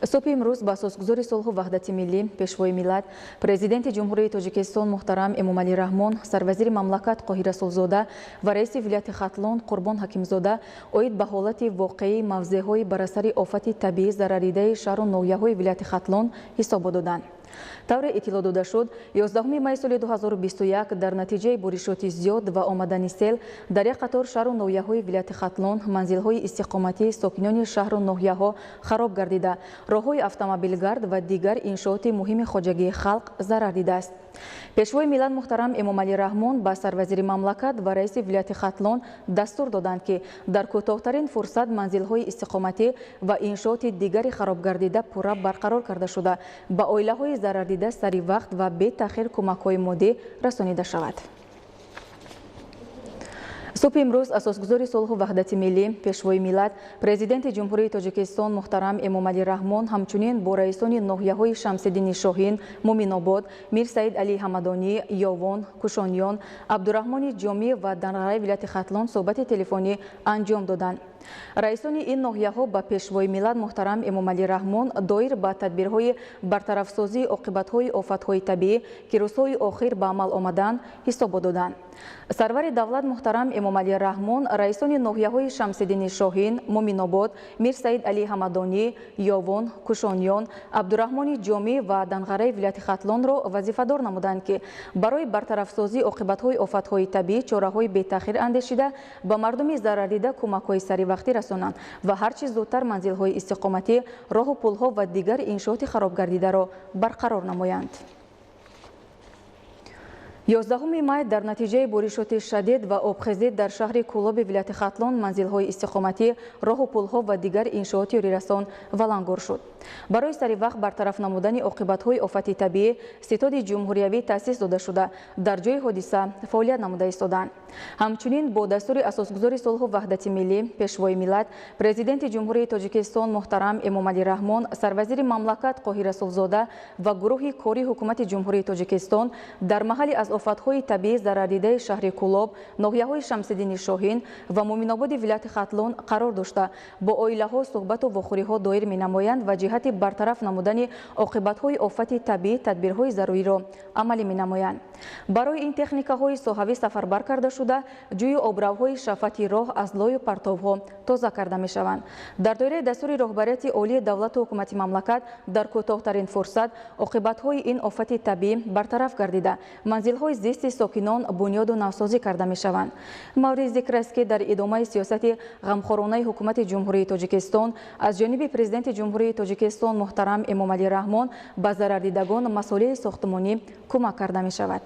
Субҳи имрӯз ба асосгузори сулҳу ваҳдати миллӣ, Пешвои миллат, Президенти Ҷумҳурии Тоҷикистон муҳтарам Эмомалӣ Раҳмон, сарвазири мамлакат Қоҳир Расулзода ва раиси вилояти Хатлон Қурбон Ҳакимзода оид ба ҳолати воқеии мавзеъҳои бар асари офати табиӣ зарарридаи шаҳру ноҳияҳои вилояти Хатлон ҳисобот доданд. Тавре иттилоъ дода шуд, 11 май соли 2021 дар натиҷаи боришоти зиёд ва омадани сел дар як қатор шаҳру ноҳияҳои вилояти Хатлон манзилҳои истиқоматии сокинони шаҳру ноҳияҳо хароб гардида, роҳҳои автомобилгард ва дигар иншооти муҳими хоҷагии халқ зарар дидааст. Пешвои миллат муҳтарам Эмомалӣ Раҳмон ба сарвазири мамлакат ва раиси вилояти Хатлон дастур доданд, ки дар кӯтоҳтарин фурсат манзилҳои истиқоматӣ ва иншооти дигари харобгардида пурра барқарор карда шуда, ба оилаҳои зарардида сари вақт ва бетаъхир кӯмакҳои моддӣ расонида шавад. Субҳи имрӯз асосгузори сулҳу ваҳдати миллӣ, Пешвои миллат, Президенти Ҷумҳурии Тоҷикистон муҳтарам Эмомалӣ Раҳмон ҳамчунин бо раисони ноҳияҳои Шамсиддини Шоҳин, Муминобод, Мирсаид Алӣ Ҳамадонӣ, Ёвон, Кушониён, Абдураҳмони Ҷомӣ ва Данғараи вилояти Хатлон суҳбати телефонӣ анҷом доданд. Раисони ин ноҳияҳо ба Пешвои миллат муҳтарам Эмомалӣ Раҳмон доир ба тадбирҳои бартарафсозии оқибатҳои офатҳои табиӣ, ки рӯзҳои охир ба амал омаданд, ҳисобот доданд. Сарвари давлат муҳтарам Эмомалӣ Раҳмон раисони ноҳияҳои Шамсиддини Шоҳин, Муминобод, Мирсаид Алӣ Ҳамадонӣ, Ёвон, Кушониён, Абдураҳмони Ҷомӣ ва Данғараи вилояти Хатлонро вазифадор намуданд, ки барои бартарафсозии оқибатҳои офатҳои табиӣ чораҳои бетаъхир андешида, ба мардуми зарардида кӯмакҳои саривақтӣ расонанд ва ҳарчи зудтар манзилҳои истиқоматӣ, роҳу пулҳо ва дигар иншооти харобгардидаро барқарор намоянд. 11 май дар натиҷаи боришоти шадид ва обхезӣ дар шаҳри Кӯлоби вилояти Хатлон манзилҳои истиқоматӣ, роҳу пулҳо ва дигар иншооти ёрирасон валангор шуд. Барои сари вақт бартараф намудани оқибатҳои офати табиӣ ситоди ҷумҳуриявӣ таъсис дода шуда, дар ҷои ҳодиса фаъолият намуда истоданд. Ҳамчунин бо дастури асосгузори сулҳу ваҳдати миллӣ, Пешвои миллат, Президенти Ҷумҳурии Тоҷикистон муҳтарам Эмомалӣ Раҳмон, сарвазири мамлакат Қоҳир Расулзода ва гурӯҳи кори Ҳукумати Ҷумҳурии Тоҷикистон дар маҳалли аз офатҳои табиӣ зарардидаи шаҳри Кӯлоб, ноҳияҳои Шамсиддини Шоҳин ва Муминободи вилояти Хатлон қарор дошта, бо оилаҳо суҳбату вохӯриҳо доир менамоянд ва ҷиҳати бартараф намудани оқибатҳои офати табиӣ тадбирҳои заруриро амалӣ менамоянд. Барои ин техникаҳои соҳавӣ сафарбар карда шуда, ҷӯю обравҳои шафати роҳ аз лою партовҳо тоза карда мешаванд. Дар доираи дастури роҳбарияти олии давлату ҳукумати мамлакат дар кӯтоҳтарин фурсат оқибатҳои ин офати табиӣ бартараф гардида, манзилҳои зисти сокинон бунёду навсозӣ карда мешаванд. Мавриди зикр аст, ки дар идомаи сиёсати ғамхоронаи Ҳукумати Ҷумҳурии Тоҷикистон аз ҷониби Президенти Ҷумҳурии Тоҷикистон муҳтарам Эмомалӣ Раҳмон ба зарардидагон масолеҳи сохтмонӣ кӯмак карда мешавад.